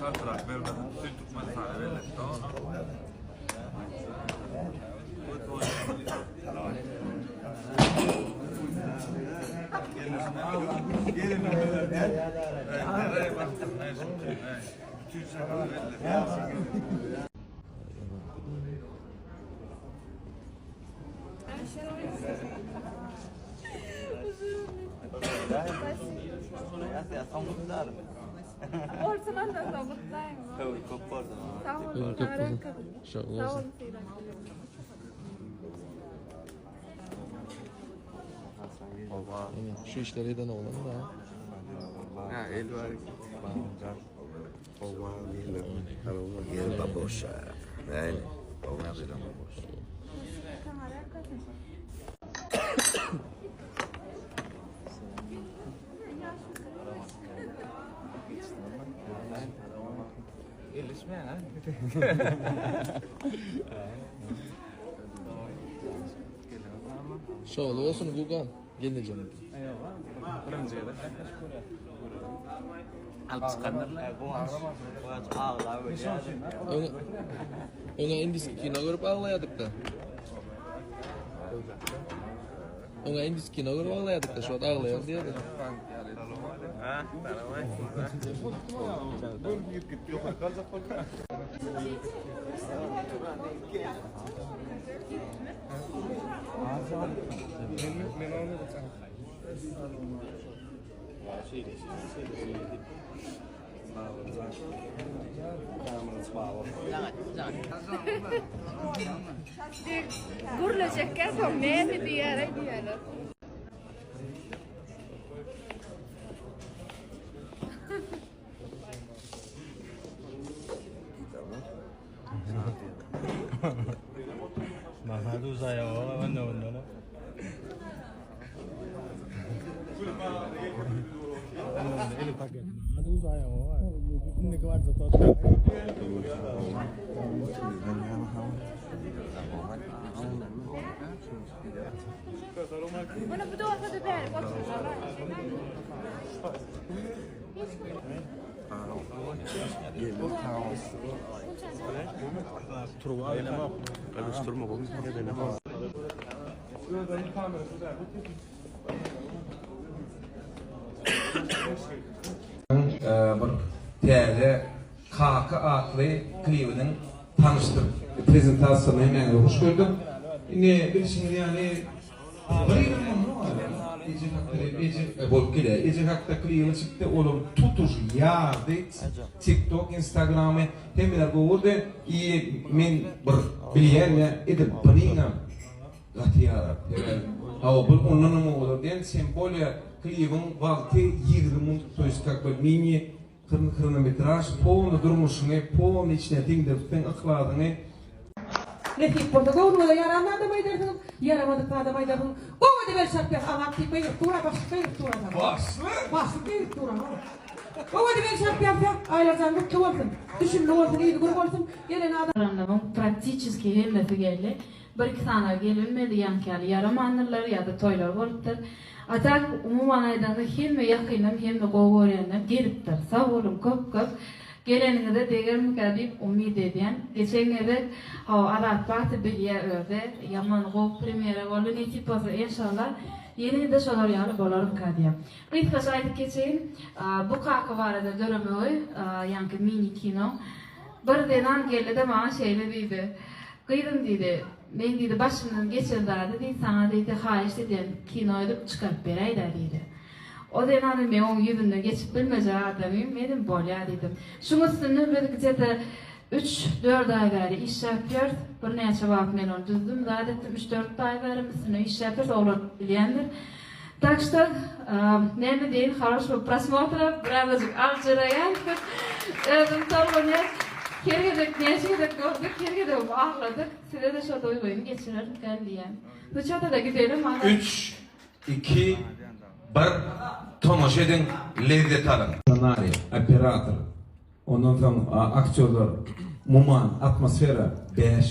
Çaltrak ber bana. Bütün Türkmenistana belli. Bolsun ondan soň gutlaýyn. Höwür köp bolsun. Sag boluň. Höwür köp bolsun. Sag Sag bolsun. boluň Syrak. Şu işleri eden oglan da. Ha, el var. Gel baboşa. Gel. Baboşa. Elleşmeýän ha. Şowly bolsun Gugan. Gelnejem. Birinji gezek Alyp çykandyrlar. Öňe öňe indiski kino görüp aglaýardyk-da. Öňe indis kino görüp aglaýardyk-da, şu wagt aglaýar diýýär. Ha, Gürlejekkä soň näme diýer diýerler. Bunu bu da olsa da bäri oturmalar. Bir täze Kaka atly klibiniň tanyşdyryp prezentasiýasyna hemmäňizi hoş gördük. Indi bilşiňiz ýaly bir ýyl mundan Eje hakda eje bolup gelýär. Eje hakda klibi çykdy, olam tutuş ýardy TikTok, Instagramy hemmeler gowurdy. I men bir bilýän ýa edil bunyňam gaty ýarar. Sebäbi hawa bu ondanam owadan diýen tem bolýa klibiň wagty 20 minut to ýest kak by mini hronometraž polny durmuşyňy polny içine siňdiripsiň yhlasyňy Nesip bolsa göwnüňize ýaran zadam aýdarsyňyz, ýaramadyk zadam aýdarsyňyz. Gowy edip el çarpýas Azat diýip gygyryp dur-a, başlyk gygyryp dur-a saňa. Başlyk! Başlyk gygyryp dur-a. Gowy edip el çarpýas ýa, Aýlarjan gutly bolsun, düşümli bolsun, yzy gür bolsun, gelen adam. Aranlaryň praktiçeski hemmesi geldi. Bir-iki sanagy gelinmedi, ýaňky ýaly ýaramandyrlar ýa-da toýlary bolupdyr. A tak, umuman aýdaňda hemme ýakynam, hemme gowy görýänler gelipdir. Sag boluň köp-köp. Geleniňize degermikä diýip umyt edýän. Geçen gezek, hawa, Azat Baty bilýä özi, ýaman gowy premýera boldy, nesip bolsa enşalla ýene-de şolar ýaly bolarmyka diýýän. Gysgaça aýdyp geçeýin, bu kaka barada döremegi, ýaňky mini kino. Bir zenan geldi-de maňa şeýle diýdi, Gyzym diýdi, meň diýdi başymdan geçen zady diýdi saňa diýdi haýyşt edýän kino edip çykaryp beräýdä diýdi. O zenany men oň ýüzünden geçip bilmejek adamym, menem bolýa diýdim. Şuň üstünde biz gde-de üç, dört aý bäri işläp ýörüs. Birnäçe wagt men ony düzdüm, zat etdim, üç-dört aý bärem üstünde işläp ýörüs, oglan bilýändir. Tak şto, näme diýeýin, haroşogo prosmotra, birazajyk aljyraýan, özüm tolgunýan. Her gezek näçe gezek gördük, her gezegem agladyk. Size-de şo duýgyny geçirermikäm diýýän. Nu ço-da gidelim aga. Üç, iki, bir, tomaşa ediň, lezzet alyň! Ssenariý, operator, ondan soň aktýorlar, umuman atmosfera bäş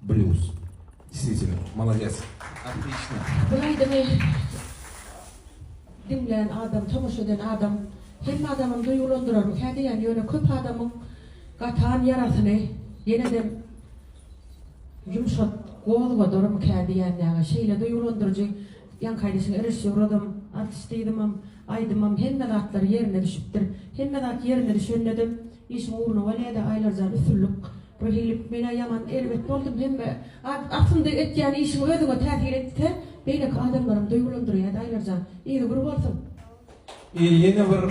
blýus. Diswitelno, malades. Otliçno. Bu aýdymy diňlän adam, tomaşa eden adam hemme adamam duýgulandyrarmykä diýýän, ýöne köp adamyň. Gatan ýarasyny ýene-de ýumşat gozgadarmykä diýýän näge. Şeýle duýgulandyryjy ýaňky aýdyşyň režissýoradam, artistizmem, aýdymam hemme zatlar ýerine düşüpdir. Hemme zat ýerine düşende-de işiň ugruna bolýa-da Aýlarjan üstünlik bir hili men-ä ýaman erbet boldum hemme aslynda etýän işiň özüňe täsir etse beýleki adamlaram duýgulandyrýa-da Aýlarjan yzy gür bolsun. I ýene bir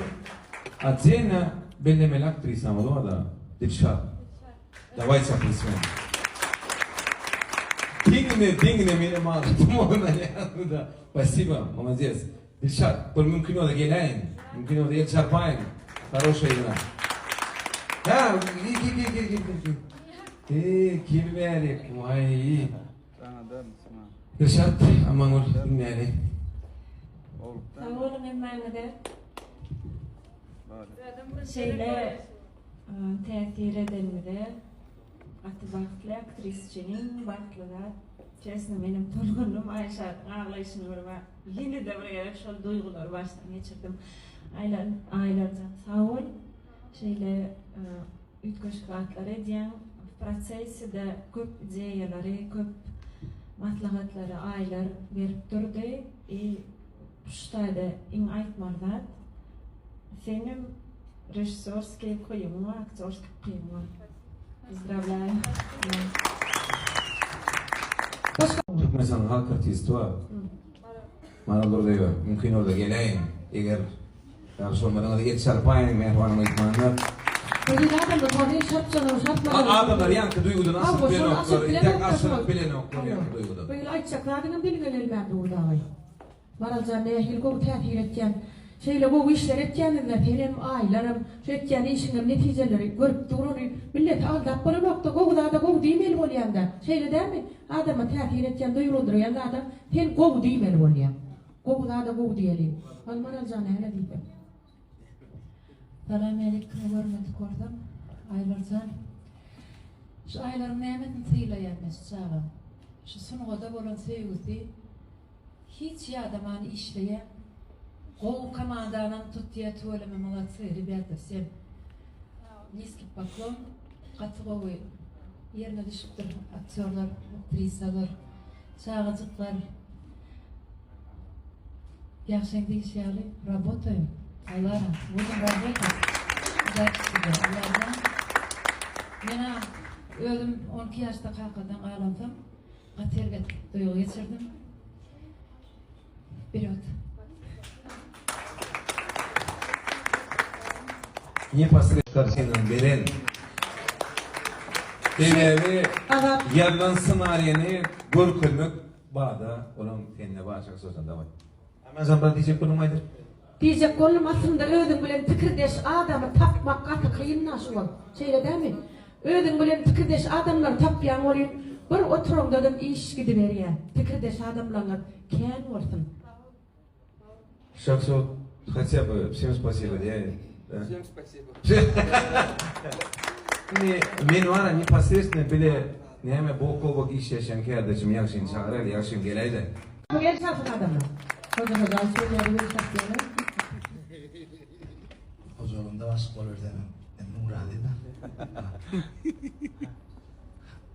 otdelno bellemeli aktrisamyz barda Dilşat. Dawayte aplodisment. Diňle diňle menem agladym ondan ýaňyda. Spasibo, molodec. Dilşat, bir mümkin bolsa geläýiň. Mümkin bolsa el çarpaýyň. Хорошая игра. Ha, gel gel gel gel gel gel. Eee, gel bärik. Waý. Dilşat, Amangül diňläli. Sag boluň hemmäňize. Şeýle täsir edeniňize gaty bagtly aktris üçin iň bagtly zat. Çesno menem tolgundym Aýşadyň aglaýşyny görüp ýene-de bir gezek şol duýgulary başdan geçirdim. Aýlar Aýlarjan sag bol. Şeýle üýtgeşik zatlar edýäň. W proseside köp ideýalary, köp maslahatlary Aýlar berip durdy. I şu taýda iň aýtmaly zat, seňem režissýorskiý ukybyň bar, aktýorskiý ukybyň bar. Pozdrawlýaýu. Türkmenistanyň halk artisti bar. Maral Durdyýewa. Mümkin bolsa geläýiň. Eger Ýagşy bolmadyňyz el çarpaýyň mähriban myhmanlar. Gözel adamlar hany şarpjalar şarpmalar. Adamlar ýaňky duýgudan aşyp bilenoklar entek aşyryp bilenoklar ýaňky duýgudan. Bu ýyl aýtjak zadyňam diliňe gelmän dur dagy. Maraljan nähili gowy täsir etýän. Şeýle gowy işler etýäňizle senem Aýlaram şu etýän işiňem netijeleri görüp dur ony milleti aldap bolanokda gowy zada gowy diýmeli bolýaňda şeýle dälmi adama täsir etýän duýgulandyrýan zada sen gowy diýmeli bolýaň. Gowy zada gowy diýeliň. Hany Maraljan näme diýseň. Salam aleyküm görmedik bolsam Aýlarjan. Şu Aýlaryň nämesini sylaýan men şu çagaň. Şu sungada bolan söýgüsi hiç ýadaman işleýär. Gowy komandanam tutýa tüweleme molodцы rебята всем nizkiy poklon gaty gowy ýerine düşüpdir aktýorlar aktrisalar. Çagajyklar Ýagşyň diýişi ýaly rabotaýym Alara budem rabotat Udaçi size Allajan Menä özüm 12 ýaşda kakadan galamsam gaty erbet duýgy geçirdim Wperýod. Neposredstw kartinany beren. Sebäbi ýazylan ssenariýany görkezmek bada olam sende bar şak sözden daway. Amanjan bir diýjek bolduňmy aýdyr. Diýjek boldum aslynda özüň bilen pikirdeş adamy tapmak gaty kyn-da şu wagt. Şeýle dälmi? Özüň bilen pikirdeş adamlary tapýaň welin bir oturaňdadam iş gidiberýär. Pikirdeş adamlaryňyz kän bolsun. Şakso хотя бы всем спасибо diýäýin. Всем спасибо. Indi men wara непосредственно bile näme bok bok işleşen kärdeşim Ýagşyny çagyraýly Ýagşym geläýdä. Gel çalsyn adamlar. Hoja hoja aýt söýýär gel çapýarlar. Hojalygymda başlyk boluberseňem men muň razyda.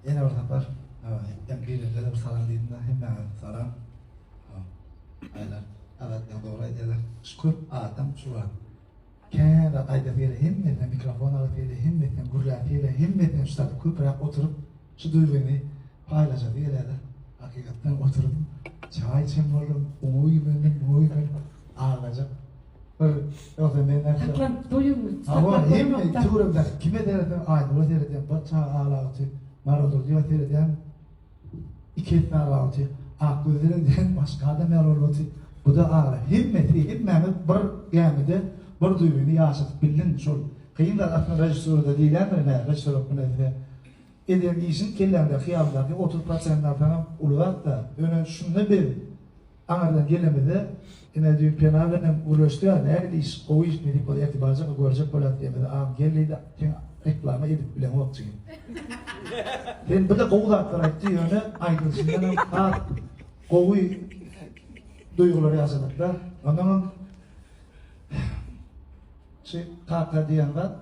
Ýene bir sapar ýaňky girende-de bir salam diýdim-de hemmäňize salam. Aýlar Azatjan dogry aýdýarlar. Şu köp adam şu wagt kän zat aýdasy gelýär, hemmesine mikrofon alasy gelýär, hemmesine gürläsi gelýär, hemmesine şu zat köpräk oturyp şu duýgyny paýlaşasy gelýär-de. Hakykatdan oturyp çaý içen boldum, oňa güýmendim, muňa güýmendim, aglajak. Bir ýogsa men nätse. Saklanyp duýuň. Hawa, hemme töweregimdäki kime seretsem Aýnura seredýän, bir çaga aglap otyr, Maral Durdyýewa seredýän. Iki esse aglap otyr. Akgöz seredýän başga adam ýaly bolup otyr. Bu-da aglar. Hemmesi, hemmämiz bir gämide bir duýgyny ýaşadyp bildiň. Şol kyn zat aslynda režissýorada diýilýändir ine, režissýor hökmünde size eden işiň kelläňde, hyýalyňdaky 30 prosentini alsaňam uly zat-da. Ýöne şunda biz Aňyrdan gelemizde, ine düýn Pena bilen hem gürleşdik-ä, nähili iş, gowy iş nesip bolsa ertir barjak-a görjek bolýas diýemizde, agam gel diýdi, sen reklama edip bileňok jigim. Sen bir-de gowy zatlar aýtdy, ýöne aýdylyşyndanam has gowy duýgular ýaşadyk-da. Ondanam şu kaka diýen zat.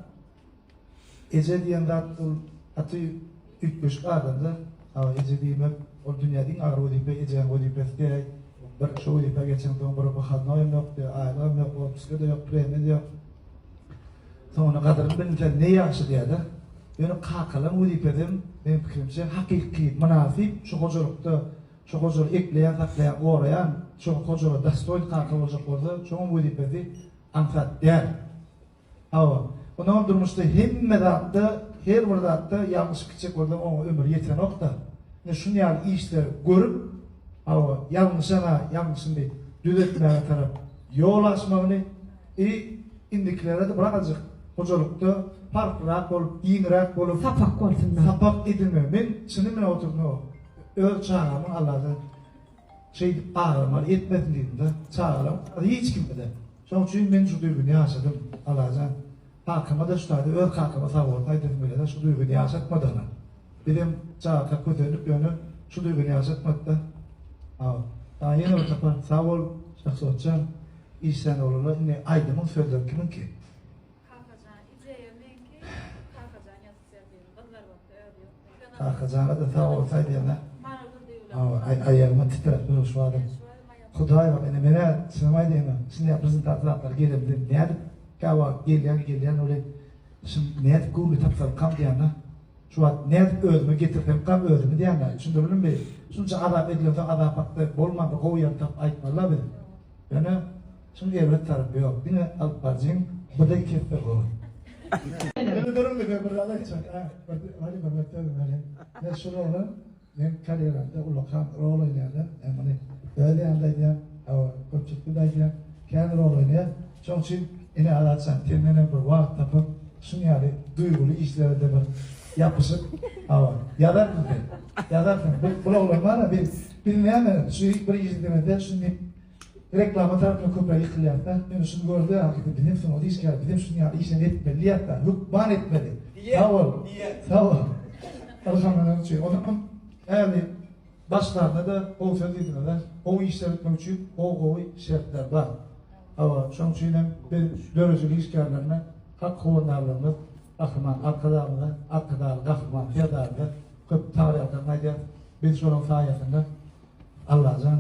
Eje diýen zat ol gaty üýtgeşik adamda. Hawa, eje diýmek ol dünýäde iň agyr wezipe ejäň wezipesi diýäý. Bir şo wezipä geçeňsoň bir wyhodnoýam ýok diýä, aýlygam ýok, otpuska-da ýok, premiýa-da ýok. Soňunda gadyryny bilmseň ne ýagşy diýä-de. Ýöne kakalaň wezipesem meň pikirimçe hakyky, mynasyp şu hojalykda şu hojalygy ekleýän, saklaýan, goraýan, şo hojalyga dostoýn kaka boljak bolsa, şoňam wezipesi aňsat däl. Hawa. Onam durmuşda hemme zatda, her bir zatda ýalňyşyp gitjek bolsaň oňa ömür ýetenok-da. Ine şun ýaly işleri görüp, hawa, ýalňyşan-a ýalňyşyny düzetmäge tarap ýol açmagyny i indikilere-de birazajyk hojalykda parhlyrak bolup, giňräk bolup, Sapak bolsun-da. sapak edinmegi. Men çynym bilen oturdym, öz çagamyň Alladan Şeýdip aglamaly etmesin diýdim-de. Çagalarym hiç kimde-de. Şonuň üçin men şu duýgyny ýaşadym, Allajan. Kakama-da şu taýda öz kakama sag bolsun aýdasym gelýär-de, şu duýgyny ýaşatmadygyna. Bizem çagakak kösendik, ýöne şu duýgyny ýaşatmady-da. Hawa. Saňa ýene bir sapar sag bol, Şahzodjan. Işlän oglanlar, indi aýdymyň sözleri kimiňki? Kakajan ideýa meňki Kakajan ýazyp berdi gyzlar bolsa özi ýok. Kakajana-da sag bolsun aýdýan-a. Hawa, aýagyma titräp dur şu adam. Hudaý bar, ine men-ä çynymy aýdaýyn-a, şindi ýa prezentasiýa zatlar gelemde nädip käwagt gelýän gelýän welin şuny nädip göwni tapsamkam diýýän-de. Şu wagt nädip özüme getirsemkam özümi diýýän-de. Düşündirildimmi? Şunça azap edilensoň azap hakda bolman bir gowy ýerini tapyp aýtmaly-la biz. Ýöne şuň erbet tarapy ýok. Diňe alyp baryjyň bu-da esse gowy. Ýöne duruň bir bir zat aýtjak. Bir halypa bir sözüm welin. Men şul oglan meň karýeramda ullakan rol oýnaýarlar. Men muny öz ýanymda aýdýan, hawa köpçülikde-de aýdýan. Kän rol oýnaýar. Şoň üçin ine Azatjan sendenem bir wagt tapyp şuň ýaly duýguly işlere-de bir ýapyşyp hawa ýazarsyň sen. Ýazarsyň. Bu bul oglan bar-a biz biz näme şu bir işlemizde şuny reklama tarapyna köpräk ýykylýarys-da. Ýöne şuny gördi, hakyky bizem sungat işgäri, bizem şuny ýaly işleri etmeli diýýäs-de, hökman etmeli. Sag bol. Sag bol. Ylhamlanan üçin. Onam äli başlarynda-da gowy söz diýdiňiz-ä. Gowy işler etmek üçin gowy-gowy şertler bar. Hawa, şonuň üçin hem biz döredijilik işgärlerine hak howandarlygymyz Gahryman Arkadagymyza, Arkadagly Gahryman Serdarymyza köp taňryýalkasyn aýdýarys. Biz şolaryň saýasynda Allajan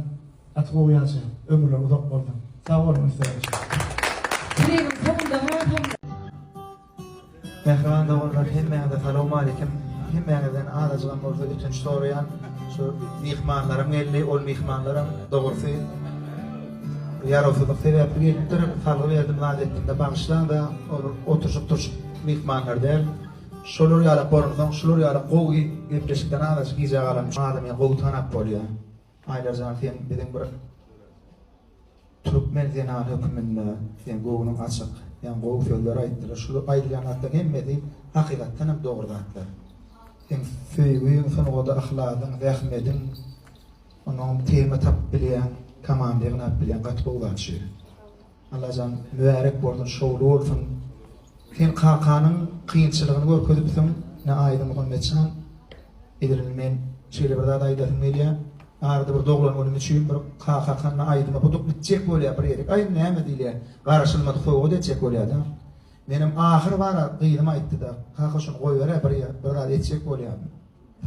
gaty gowy ýaşaýaň. Ömürleri uzak bolsun. Sag boluň ünsleriniz üçin. Klibiň soňunda hasam. Mähriban doganlar hemmäňize salowmaleýkim hemmäňizden azajygam bolsa ötünç soraýan şu myhmanlarym geldi ol myhmanlaram dogrusy ýarawsyzlyk sebäpli gelipdir salgy berdim zat etdimde bagyşlaňda ol oturşyp turşup myhmanlar däl şolar ýalak bolansoň şular ýaly gowy gepleşikden azajyk gijä galan üçin adamy gowy tanap bolýar Aýlarjan sen biziň bir Türkmen zenany höküminde seň göwnüň açyk, sen gowy sözler aýtdylar. Şu aýdylýan zatlaryň hemmesi hakykatdan hem dogry zatlar. Seň söýgüň, sungata yhlasyň, zähmediň, onnoňam tema tapyp bilýäň, komanda ýygnap bilýäň, gaty gowy zat şu. Allajan mübärek bolsun, şowly bolsun. Sen kakanyň kynçylygyny görkezipsiň, ine Aýdyň Muhammetjan. Edil indi men şeýle bir zat aýdasym gelýär. Arada bir doglan günüm üçin bir kaka hakynda aýdyma budup gitjek bolýar bir gezek. Aý näme diýilýär, garaşylmadyk sowgat etjek bolýar-da. Menem ahyr bara gyzym aýtdy-da, kaka şuny goýber-ä bir bir zat etjek bolýan.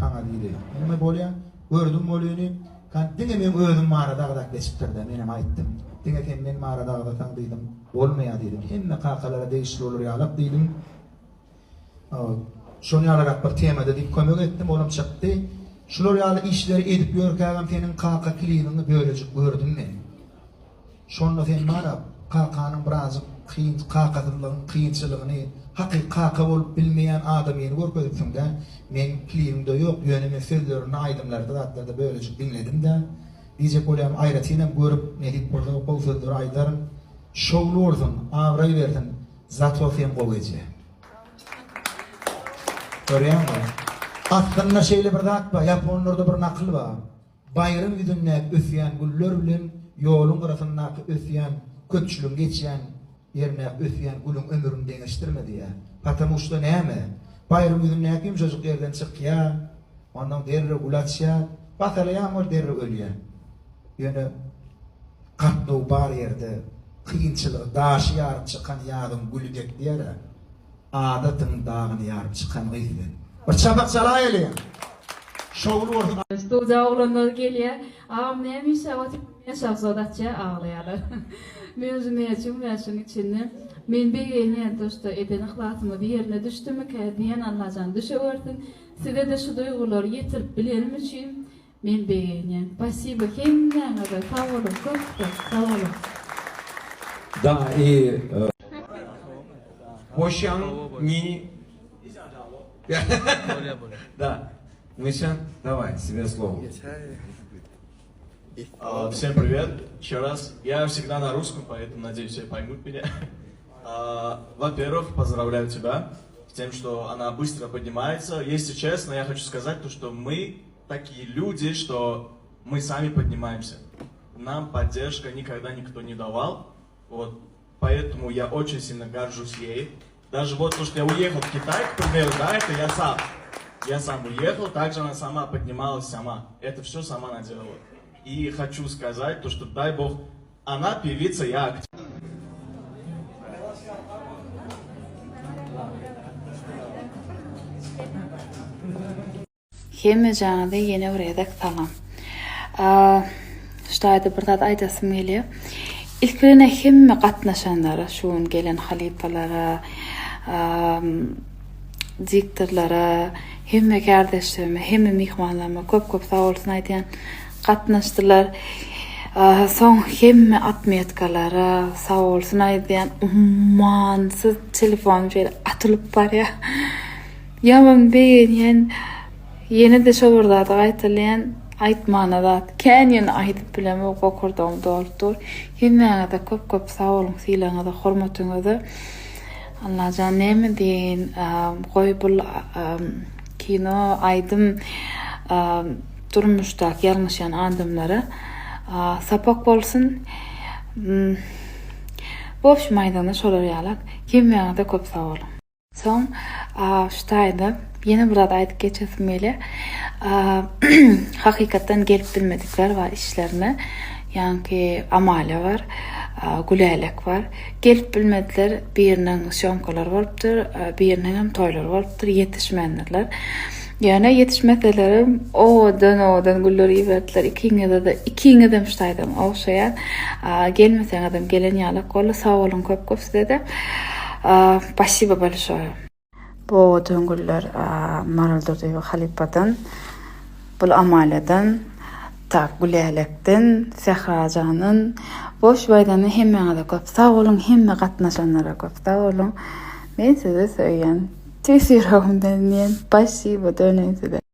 Saňa diýdi. Näme bolýa? Gördüm bolyny. Kan diňe meň özüm barada agzap geçipdir-dä. Menem aýtdym. Diňe sen men barada agzasaň diýdim. Bolmaýa diýdim. Hemme kakalara degişli bolar ýalak diýdim. Şol ýalyrak bir temada diýip kömek etdim, olam çykdy. Şular ýaly işleri edip ýörkägem seniň kaka klibiňi bölejik gördüm men. Şonda sen bara kakanyň birazjyk kyn kakasyzlygyň kynçylygyny hakyky kaka bolup bilmeýän adamyny görkezipsiňdä. Meň klibimde ýok, ýöne men sözlerini aýdymlarda zatlarda bölejik diňledimdä. Diýjek bolýanym aýratynam görüp nesip bolsa gowy sözleri aýdaryn. Şowly bolsun, abraý bersin. Zato sen gowy eje. Görýäňmi? Aslynda şeýle bir zat bar, ýaponlarda bir nakyl bar. Baýryň ýüzündäki ösýän güller bilen ýoluň gyrasyndaky ösýän, köpçüligiň geçýän ýerindäki ösýän gülüň ömrüni deňeşdirme diýýär. Patamu şda näme? Baýryň ýüzündäki ýumşajyk ýerden çykýar, onnoň derrew gül açýar, basalaýaň ol derrew ölýär. Ýöne gatnaw bar ýerde kynçylygy daşy ýaryp çykan ýazyň güli dek diýer-ä. Adatyň dagyny ýaryp çykan gyz sen. Bir çapak çalaýaly. Şowly bolsun. Studiýa oglanlar gelýär. Agam näme işläp otyr? Men Şahzod açýar, aglaýarlar. Men uje näçe gün bäri şuň içinde. Men begenýän to şda eden yhlasymyz ýerine düşdümikä diýen Allajan düşewersin. Size-de şu duýgulary ýetirip bilenim üçin men begenýän. Spasibo hemmäňize sag boluň köp köp sag boluň. Da i 我想你 Да. Миша, давай, себе слово. А, Всем привет, еще раз. Я всегда на русском, поэтому, надеюсь, все поймут меня. А, Во-первых, поздравляю тебя с тем, что она быстро поднимается. Если честно, я хочу сказать то, что мы такие люди, что мы сами поднимаемся. Нам поддержка никогда никто не давал. Вот, поэтому я очень сильно горжусь ей. Даже вот то, что я уехал в Китай, к примеру, да, это я сам. Я сам уехал, также она сама поднималась сама. Это все сама она делала. И хочу сказать то, что дай бог, она певица, я актер. Hemmejaňyza ýene bir gezek salam. Şu taýda bir zat aýdasym gelýär. Ilki bilen hemme gatnaşanlara, şu gün gelen halypalara, diktorlara, hemme kärdeşlerime, hemme myhmanlaryma köp-köp sag bolsun aýdýan. Gatnaşdylar. Soň hemme otmetkalara sag bolsun aýdýan. Ummansyz telefonym şeýle atylyp barýar. Ýaman begenýän ýene-de şo bir zady gaýtalaýan aýtmana zat kän ýöne aýdyp bilemok bokurdagym dolup dur. Hemmäňize köp köp sag boluň sylagyňyza hormatyňyza. Allajan näme diýeýin goý bul kino aýdym durmuşdaky ýalňyşýan adamlara sapak bolsun. Wobşim aýdanda şolar ýalak. Hemmäňize köp sag boluň. Soň şu taýda ýene bir zat aýdyp geçesim gelýär. Hakykatdan gelip bilmedikler bar işlerine. Ýaňky Amalia bar, Gülälek bar. Gelip bilmediler, biriniň sýomkalary bolupdyr, biriniňem toýlary bolupdyr, ýetişmändirler. Ýöne ýetişmeselerem owadan-owadan güller iberdiler. Ikiňize-de, ikiňizem şu taýdan ogşaýan. Gelmeseňizem gelen ýalak boldy. Sag boluň köp-köp size-de. Spasibo bolşoýe. Bu owadan güller Maral Durdyýewa halypadan, bul Amaliýadan, tak Gülälekden, Sährajandan, boş baýdandan hemmäňize köp sag boluň, hemme gatnaşanlara köp sag boluň. Men sizi söýýän. Tüýs ýüregimden diýen spasibo döneýin size.